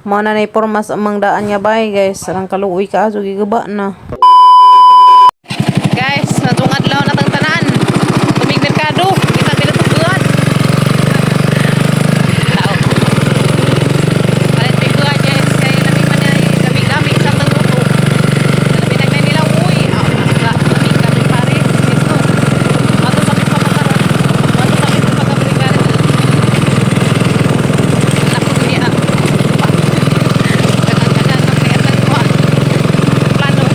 Mao na nay pormas amang daan nga bay, guys. Sarang kaluoy ka aso gigaba na. Guys, natong adlaw na tang tanan. Tumig merkado, kita pinatubuan. Tao. Palit may buwan, guys. Kay lami man ay lami-lami sa tang luto. Lami nag nila uy. Ah, lami kami pare. Ito. Mato sa pa pakaron. Mato sa pa pagkabrigare. Naku niya. Kanan-kanan ang kaya plano.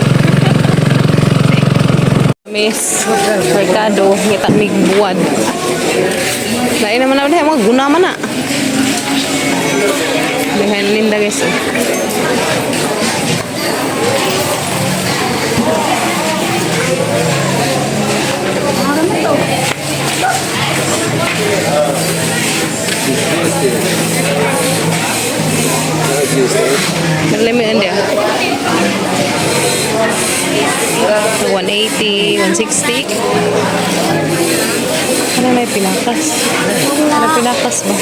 Miss Mercado, ngita mig buwad. Lain naman na mga guna man na. Behind Linda, guys. Oh. Malami hindi ah. 180, 160. Ano na yung pinakas? Ano pinakas ba?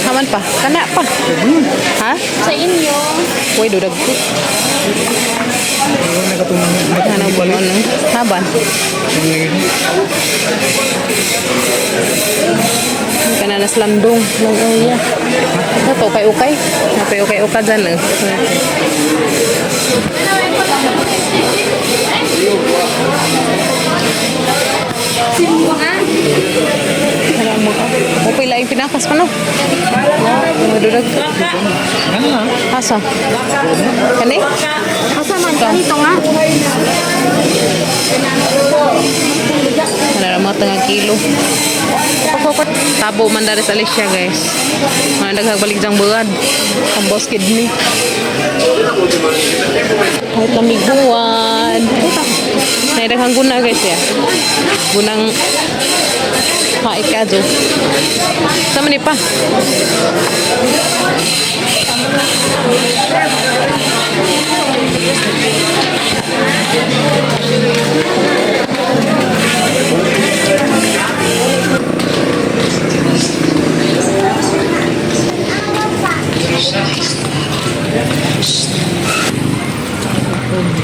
Haman pa. Kana pa. Ha? Sa inyo. Uy, dudag ko. Ano ba ano? Haban. Kana nas landong. Lang iya. Ito, ukay-ukay. Napay ukay-ukay dyan eh. Wala mo ka. Okay lang yung pinakas pa no? Mga dudag. Asa? Kani? Asa man kanito nga? Ano na mga tanga kilo. Tabo man dari sa Alicia, guys. Mga daghang balik diyang buad. Ang boss kidney. Kahit lamig buwad. Nay daghang guna, guys, ya. Gunang haik kadyo. Sama ni pa.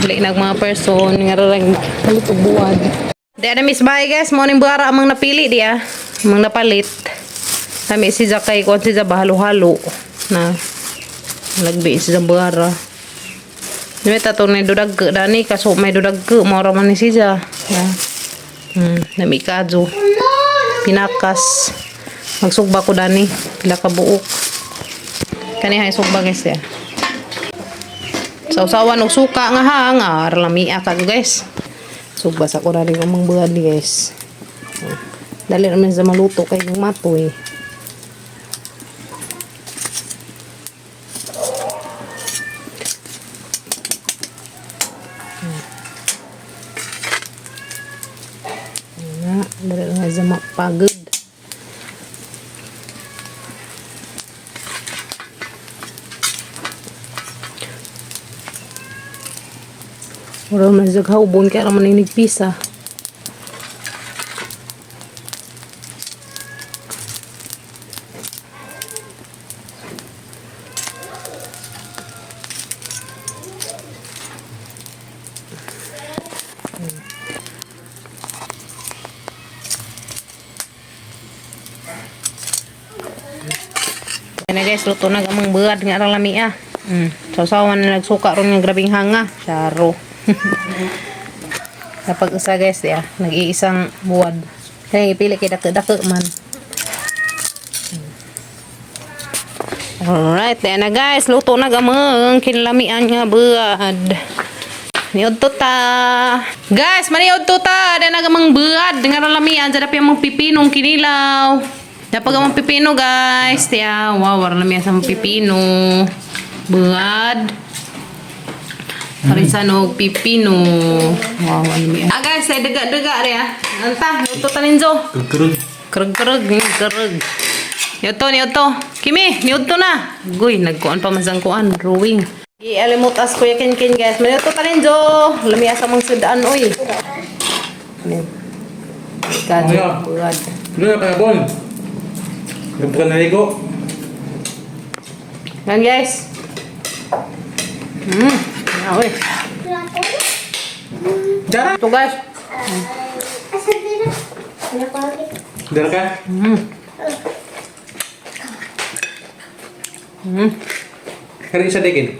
Dili nag mga person nga rarang palit og buwad. Di na miss bye, guys, mo ning buara amang napili di ah. Amang napalit. Nami si Jakay kon si Jaba halo-halo na lagbi si Zambuara. Dili tato na dudag ke dani kaso may dudag ke mao ra man ni si Ja. Yeah. Nami kadyo. Pinakas. Magsugba ko dani pila ka buok. Kani hay sugba, guys, ya. Sausawan og suka nga ha nga lamia ka, guys. Sugba sa ko dani amang buad, guys. Dali naman sa maluto kay ng matoy. Nga, dali lang sa mapagod. Mura man sa kaubon kaya raman yung nagpisa. Yan na, guys, luto na gamang buad nga arang lami ah. Sausawan na nagsuka ron nga grabing hanga. Charo. Kapag usa, guys, ya, nag-iisang buwad. Kaya ipili kay dako-dako man. Alright, yan na, guys, luto na gamang kinlamian nga buad. Niod to ta. Guys, maniod to ta. Dahil na gamang buad nga lamian sa dapi among pipinong kinilaw. Dapat gamang pipino, guys. Tiya, wow, wala lamian sa mga pipino. Buad. Parisan og pipino. Wow, ano mi. Ah, guys, ay daga-daga re ah. Anta, luto ta ninyo. Krug. Krug-krug, krug. Niudto, niudto. Kimi, niudto na. Guy, nagkuan pa man sang kuan, drawing. Gialimot as Kuya Ken Ken, guys. Maniudto ta ninyo. Lami asa mong sudaan oy. Ano yun? Kadyo, Ano? buwad. Doon na panabon. Gabi ka naligo. Yan, guys. Okay. Dara! Ito, guys. Dara ka? Kari isa dikin.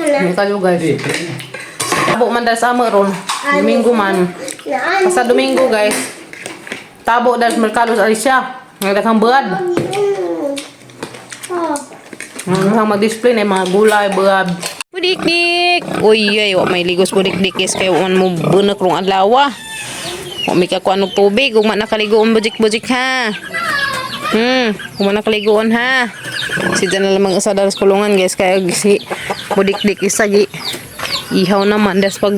May kayo, guys. Di. Tabo man dahil sa amo ron. Domingo man. Sa Domingo, guys. Tabo dahil sa Mercado sa Alicia. Nagdaghang buwad. Ang mag-display na yung mga gulay, buwad. Budikdik! Uy, ay, wa may ligos budikdik is kay wa man mo bunak rong adlaw. Wa may kakuan og tubig, ug man nakaligoon bujik-bujik ha. Kung man nakaligoon ha. Si dyan na lamang isa dalas kulungan, guys, kaya si budikdik isa gi ihaw naman das pag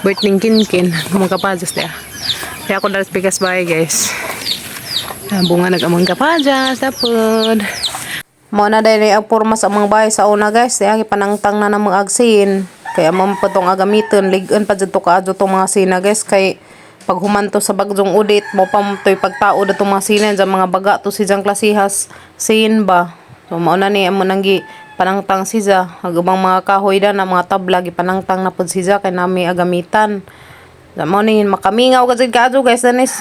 birthday kinkin mga kapajas dia. Kaya ako dalas pikas bahay, guys. Ah, bunga nag-amang kapajas tapod. Mao na dahil ang porma sa mga bahay sa una, guys. Kaya ipanangtang na ng mga agsin. Kaya mampatong agamiton. Ligan pa dito ka adto tong mga sina, guys. Kay pag humanto sa bagyong udit, mo pa mo to'y pagtao na tong mga sina. Diyan mga baga to si diyang klasihas sin ba. So mao na ni amo nang gi panangtang siya. Ag ubang mga kahoy da na mga tabla gipanangtang na pud siya kay nami agamitan. Da mao ni makamingaw ka jud kaadto, guys, danis.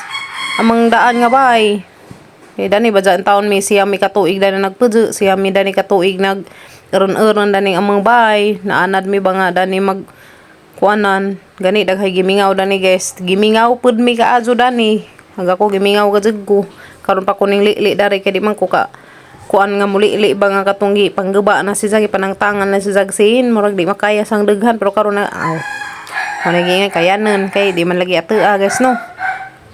Amang daan nga bahay. Eh, dani ba dyan taon may siya may katuig dani nagpudyo, siya may dani katuig nag eron-eron dani amang bahay, naanad mi ba nga dani mag kuanan, gani daghay gimingaw dani, guys, gimingaw pud mi kaazo dani, hangga ko gimingaw ka jud ko, karon pa ko ning lili dari kay di man ko ka kuan nga muli-li ba nga katunggi panggaba na si Zag panangtangan na si Zag sin murag di makaya sang daghan pero karon na aw. Mo nagi nga kayanan kay di man lagi atua, guys, no.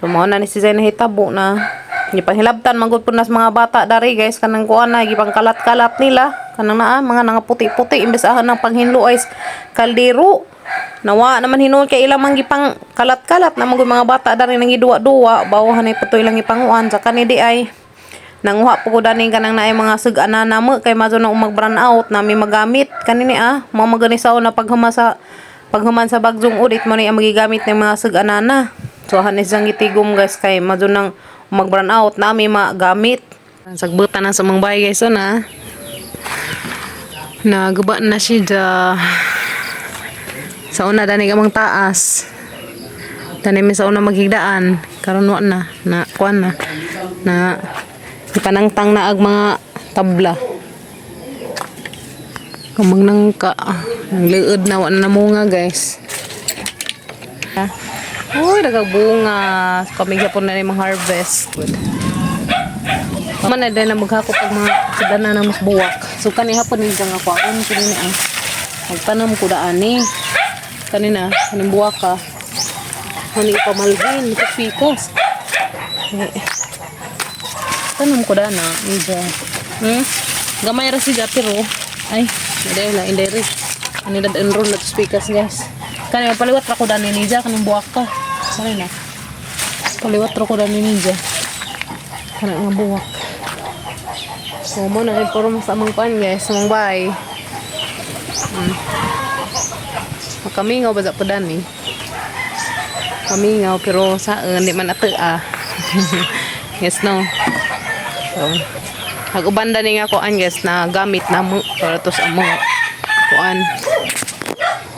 So mao na ni si Zay nahitabo na gipanghilabtan manggod pud nas mga bata dari, guys, kanang kuan na gipangkalat-kalat nila kanang naa mga nangaputi-puti imbes ahan ng panghinlo ay kaldero. Nawa naman hinuon kay ilang mang gipang kalat-kalat na manggod mga bata dari nang giduwa-duwa bawahan ay patuloy lang ipanguan sa kani di ay nanguha po ko dani kanang naay mga sug-ana namo kay mazo na umag brown out nami magamit kanini ah mga maganisaw na paghuman sa bagyong udit mo ni ang magigamit ng mga sug-ana na. So hanis ang gitigom, guys, kay mazo nang umag brown out nami magamit. Sagbutan na sa mga bahay, guys, so na nagaba na siya dya. Sa una dani gamang taas. Dani mi sa una maghigdaan karon wa na na kuan na na ipanangtang na ag mga tabla. Kamang nangka ang liod na wa na namunga, guys. Uy, nagagbunga. Kami gyapon na ni mga harvest. Good. Man na din na maghakot og mga sudana na mas buwak. So kani hapon ni nga kwaon kini ni ang magtanam ko daan ni. Kanina, kaning buwak ka. Hani ipamalhin, ito pikas. Eh, tanam ko dana, medyo. Gamay ra siya pero ay, hindi la, hindi rin. Ano na enroll na to speakers, guys. Kani paliwat ra ko dani ninja kaning buwak ka. Sorry na. Paliwat ra ko dani ninja. Kana nga buwak. So mo na inform sa among kuan, guys, sa among bahay. Makamingaw ba sa po dani? Kamingaw pero saan di man ato ah. Yes no. So, ag-uban ni nga kuan, guys, na gamit na mo para to sa amo kuan.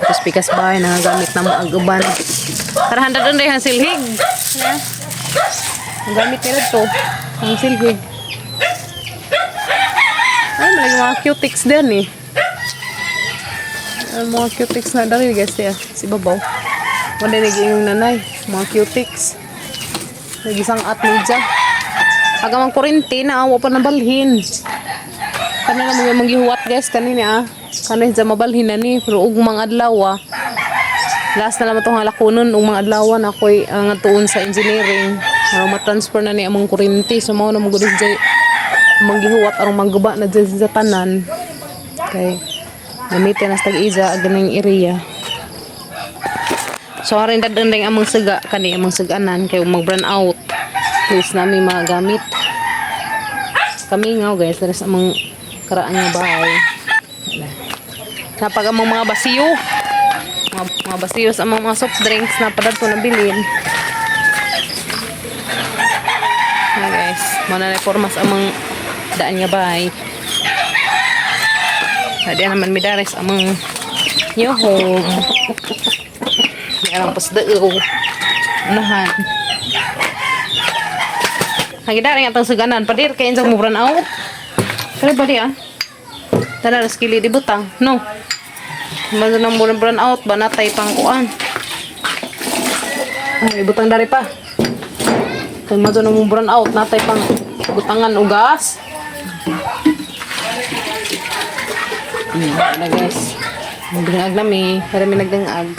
Tapos pikas bahay na gamit na mo ag-uban. Para handa doon ang silhig. Yeah. Ang gamit nila to. Ang silhig. Ay, may mga cutics din eh. Ay, mga cutics na dali, guys, yeah. Si babaw. Wala naging nanay. Mga cutics. Nagisang at media. Aga mang kurente na awa pa nabalhin. Kana na mga manggihuwat, guys, kanina ah. Kana sa mabalhin na ni pero ug mga adlaw ah. Last na naman itong halakunon ug mga adlaw na ako'y nga tuon sa engineering. Aron ma-transfer na ni among kurente so mao na mo gud jay manggihuwat aron mangguba na dyan sa tanan. Kay gamitin na sa tag-iza ag ganing area. So arin dadon ring among siga kani among siganan kay mag brown out. Please nami magamit. Kami nga, guys, diri sa among karaan nga bahay. Wala. Napag among mga basiyo. Mga basiyo sa among mga soft drinks na padadto na bilin. Hi guys, muna na formas among daan nga bahay. Adi naman midares among new home. Di alam pasdao. Unahan. Hagidari nga tang suganan. Padir kay injang mo run out. Kare ba di ah? Tara ras kili di butang. No. Mazo nang mo run out ba natay pang kuan. Ay, butang dari pa. Kay mazo nang mo run out natay pang butangan ugas. Na guys. Nagdangag nami. Para may nagdangag.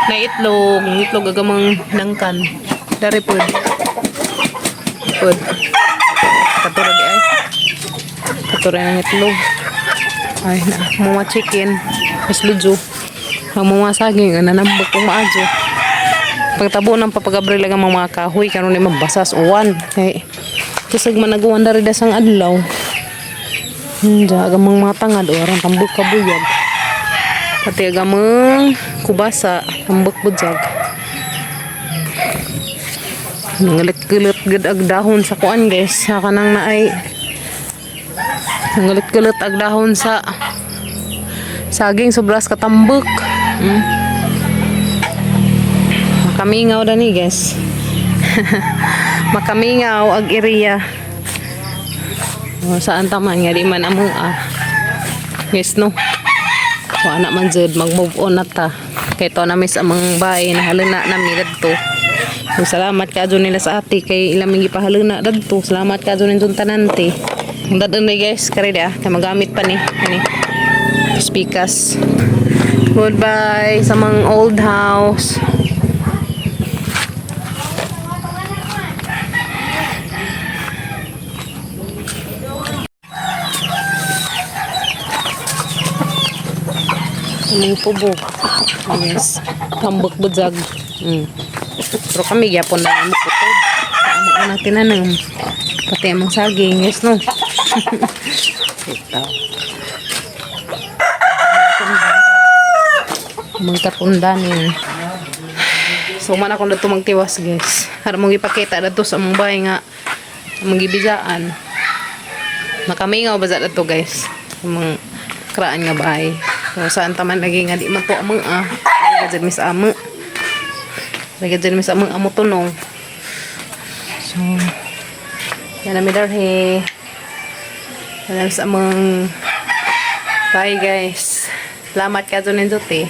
Na itlog. Itlog agamang nangkan. Dari pod. Pod. Katura di ay. Katura ng itlog. Ay na. Mga chicken. Mas ludyo. Ang mga saging. Nanambok kong maadyo. Pagtabo ng papagabril ang mga kahoy. Karon ni mabasas uwan. Kay kusog man naguwan dari dasang adlaw. Hindi, agamang mga tangad o arang tambok kabuyag. Pati agamang kubasa, tambok budyag. Nangalit-gulit gud ag dahon sa kuan guys. Sa kanang naay. Nangalit-gulit ag dahon sa saging sobras katambok. Makamingaw dani guys. Makamingaw ag area. O, saan taman nga di man among ah. Guys no. Wa na man jud mag-move on na ta. Kay to na miss amang bahay na halina na mi dadto. So, salamat ka nila sa ate kay ilang mi gipahalina dadto. Salamat ka nindong tanante. Ang dadon ni guys kare ah kay magamit pa ni ani. Speakers. Goodbye sa mga old house. Aming tubo. Yes. Tambak budzag. Pero kami gyapon na mo kutod. Amo na tinanong. Pati among saging. Yes no. Ito. Among katundanin. So man ako na magtiwas guys. Para mong ipakita na to sa among bahay nga among gibizaan. Makamingaw ba sa to guys? Among kraan nga bahay. So saan taman lagi nga di man to among ah. Lagi dyan mis amo. Lagi dyan mis among amo tunong. So yan na mi darhe. Yan na sa among bahay guys. Salamat ka dyan nindot eh.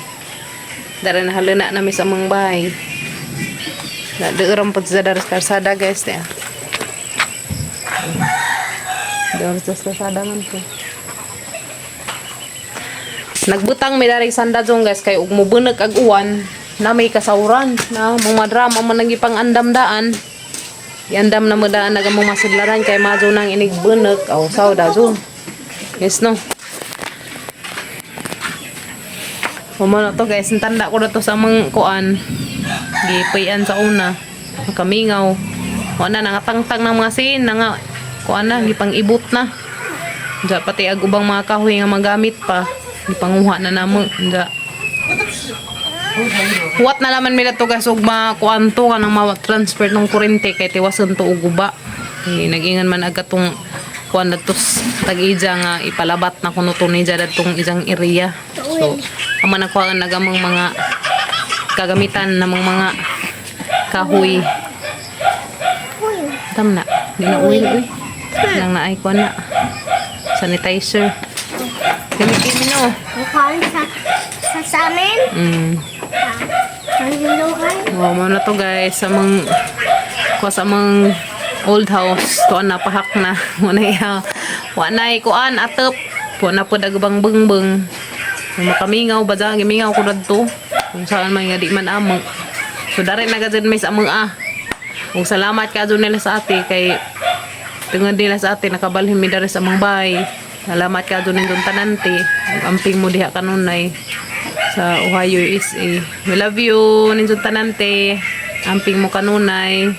Dara na halina na mi sa among bahay. Na deuram pod sa daras karsada guys ya. Deuram sa karsada man to. Nagbutang mi dari sanda jong guys kay ug mubuneg ag uwan na may kasawran na mga drama man nang ipang-andam daan. Iandam na mo daan naga mong masudlaran kay majo nang inigbuneg aw saw da jong. Yes no. Humo na to guys, tanda ko na to sa mga kuan. Gipayan sa una. Makamingaw. Wala na nangatangtang ng mga sin, nanga kuan na gipang-ibot na. Diya pati ag ubang mga kahoy nga magamit pa. Gipanguha na namo. Diya. Huwat na laman mila to guys ug mga kuan to kanang ma-transfer ng kuryente kay tiwason to og guba. Eh, nag-ingan man agad tong kuan na to tag-ija nga ipalabat na kuno to ni datong isang area. So, amo na kuan nagamang mga kagamitan namang mga kahoy. Tam na, di na uwi uy. Nang naay kuan na. Sanitizer. Gamitin mo no. Mukhang sa amin. Ang ginuhan. Wow, mo na to guys sa mga kuha sa mga old house to napahak na wala ya wa na kuan atop wa na pud agbang bengbeng makamingaw ba dyan gimingaw ko dadto kung saan man nga di man amo so dari na gajud may sa among ah ug salamat ka jud nila sa ate kay tungod nila sa ate nakabalhin mi dari sa among bahay. Salamat ka jud nindong tanante. Ug amping mo diha kanunay sa Ohio USA. We love you, nindong tanante. Amping mo kanunay.